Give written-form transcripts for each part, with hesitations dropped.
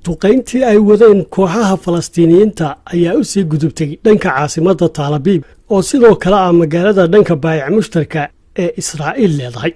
Duqayntii ay wadeen kooxaha Falastiiniyiinta ayaa u sii gudubtay dhanka caasimadda Taalabiib, oo sidoo kale ah magaalada dhanka baayac mushtarka ee Israa'iil leedahay,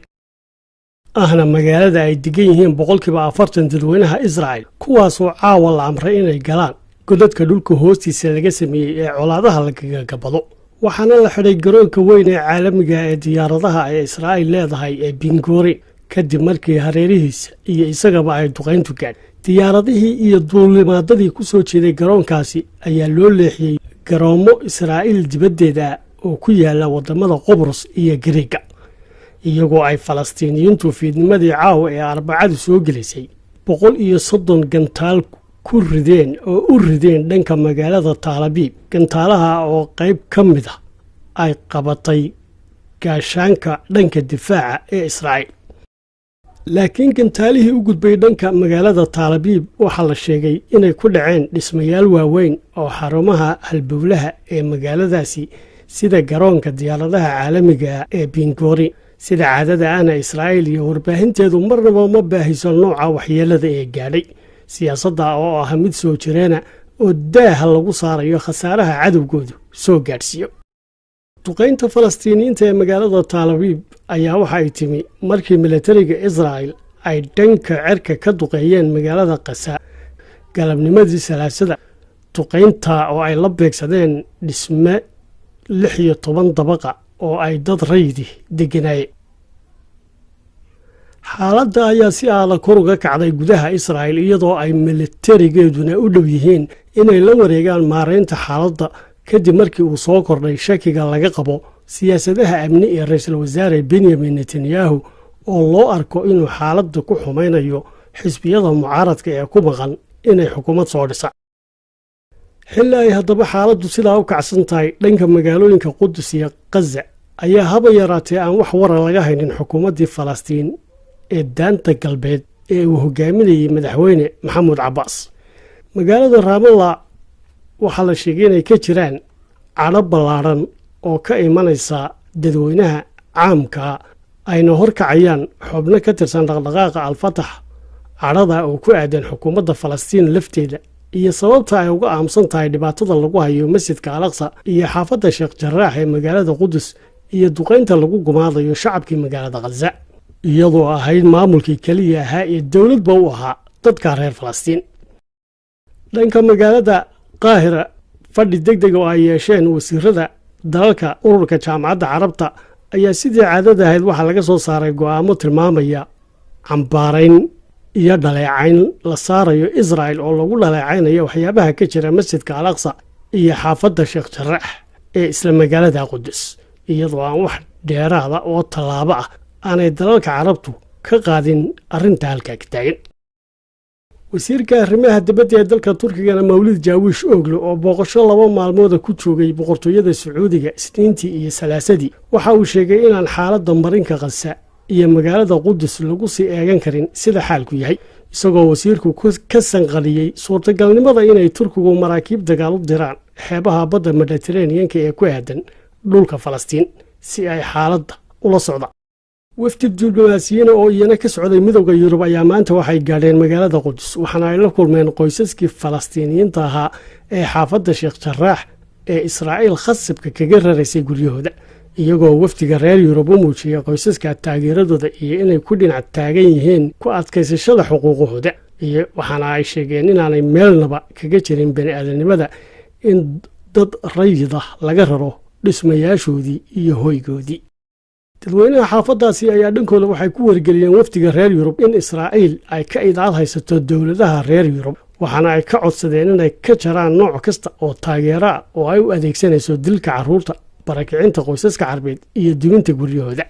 ahna magaalada ay degan yihiin 40% dadweynaha Israa'il, kuwaasoo caawa la amray inay galaan godadka dhulka hoostiisa laga sameeyey ee colaadaha lagaga gabado. Waxaana la xidhay garoonka weyn ee caalamiga ee diyaaradaha ee Israa'iil leedahay ee Ben Gurion, kadib markii hareerihiisa iyo isagaba ay duqayntu gaadh. Diyaaradihii iyo duulimaadadii ku soo jeeday garoonkaasi ayaa loo leexiyey garoommo Israa'iil dibaddeeda oo ku yaala waddamada Qobrus iyo Gariega, iyagoo ay Falastiiniyiintu fiidnimadii caawa ee Arbacadu soo gelisay 130 gantaal ku rideen oo u rideen dhanka magaalada Taalabiib, gantaalaha oo qayb ka mid a ay qabatay gaashaanka dhanka difaaca ee Israa'iil. Laakiin gantaalihii u gudbay dhanka magaalada Taalabiib waxaa la sheegay inay ku dhaceen dhismayaal waaweyn oo xarumaha halbowlaha ee magaaladaasi, sida garoonka diyaaradaha caalamiga ee Ben Gurion. Sida caadada ahna, Israa'iil iyo warbaahinteedu marnaba ma baahiso nooca waxyeelada ee gaadhay. Siyaasadda oo ah mid soo jireena oo daaha lagu saarayo khasaaraha cadowgoodu soo gaadhsiiyo. Duqaynta Falastiiniyiinta ee magaalada Taalabiib ayaa waxa ay timi markii milatariga Israa'il ay dhanka cerka ka duqeeyeen magaalada Qasa galabnimadii Salaasada, duqaynta oo ay la beegsadeen dhisme 16 dabaqa oo ay dad rayidi degganaayeen. Xaaladda ayaa si aada kor uga kacday gudaha Israa'il, iyadoo ay milatarigeeduna u dhow yihiin inay la wareegaan maareynta xaaladda, kadib markii uu soo kordhay shakiga laga qabo siyaasadaha amni ee ra-iisul wasaare Benyamin Netanyahu, oo loo arko inuu xaaladda ku xumaynayo xisbiyada mucaaradka ee ku maqan inay xukuumad soo dhisa. Xilli ay haddaba xaaladdu sidaa u kacsan tahay dhanka magaalooyinka Qudus iyo Khaza, ayaa haba yaraatee aan wax wara laga haynin xukuumaddii Falastiin ee Daanta Galbeed ee uu hogaaminayey madaxweyne Maxamuud Cabbaas. Magaalada Raamalla waxaa la sheegay inay ka jiraan cadho ballaadhan oo ka imanaysa dadweynaha caamka, ayna horkacayaan xubno ka tirsan dhaqdhaqaaqa Alfatax, cadhada oo ku aadan xukuumadda Falastiin lafteeda iyo sababta ay uga aamusan tahay dhibaatada lagu hayo masjidka Alaqsa iyo xaafadda Sheekh Jaraax ee magaalada Qudus iyo duqaynta lagu gumaadayo shacabkii magaalada Khaza, iyadoo ahayd maamulkii keliya ahaa ee dowladba u ahaa dadka reer Falastiin. Dhanka magaalada Qaahira, fadhi deg deg oo ay yeesheen wasiirada dalalka ururka Jaamacadda Carabta ayaa sidii caadada ahayd waxaa laga soo saaray go'aamo tilmaamaya cambaarayn iyo dhaleecayn la saarayo Israa'el, oo lagu dhaleecaynayo waxyaabaha ka jira masjidka Al Aqsa iyo xaafadda Sheekh Jaraax ee isla magaalada Qudus, iyadoo aan wax dheeraada oo tallaabo ah aanay dalalka Carabtu ka qaadin arrinta halkaa ka taagan. Wasiirka arrimaha dibadda ee dalka Turkigana, Mawlid Jaawiish Ogle, oo booqasho 2 maalmooda ku joogay Boqortooyada Sacuudiga Isniintii iyo Salaasadii, waxa uu sheegay inaan xaaladda marinka Khasa iyo magaalada Qudus lagu sii eegan karin sida xaalku yahay, isagoo wasiirku ka sanqaliyey suurtagalnimada inay Turkigu maraakiib dagaal u diraan xeebaha badda Mediteraneanka ee ku aadan dhulka Falastiin si ay xaaladda ula socdaan. Wafdi diblomaasiyiina oo iyana ka socday Midowda Yurub ayaa maanta waxay gaadheen magaalada Qudus, waxaana ay la kulmeen qoysaskii Falastiiniyiinta ahaa ee xaafadda Sheekh Jaraax ee Israa'iil khasabka kaga raraysay guryahooda, iyagoo wafdiga reer Yurub u muujiyey qoysaska taageeradooda iyo inay ku dhinac taagan yihiin ku adkaysashada xuquuqahooda, iyo waxaana ay sheegeen inaanay meelnaba kaga jirin bani aadamnimada in dad rayid ah laga raro dhismayaashoodii iyo hoygoodii. Dadweynaha xaafaddaasi ayaa dhankooda waxay ku wargeliyeen wafdiga reer Yurub in Israa'iil ay ka idaad haysato dowladaha reer Yurub, waxaana ay ka codsadeen inay ka jaraan nooc kasta oo taageero ah oo ay u adeegsanayso dilka carruurta, barakicinta qoysaska Carbeed iyo duminta guryahooda.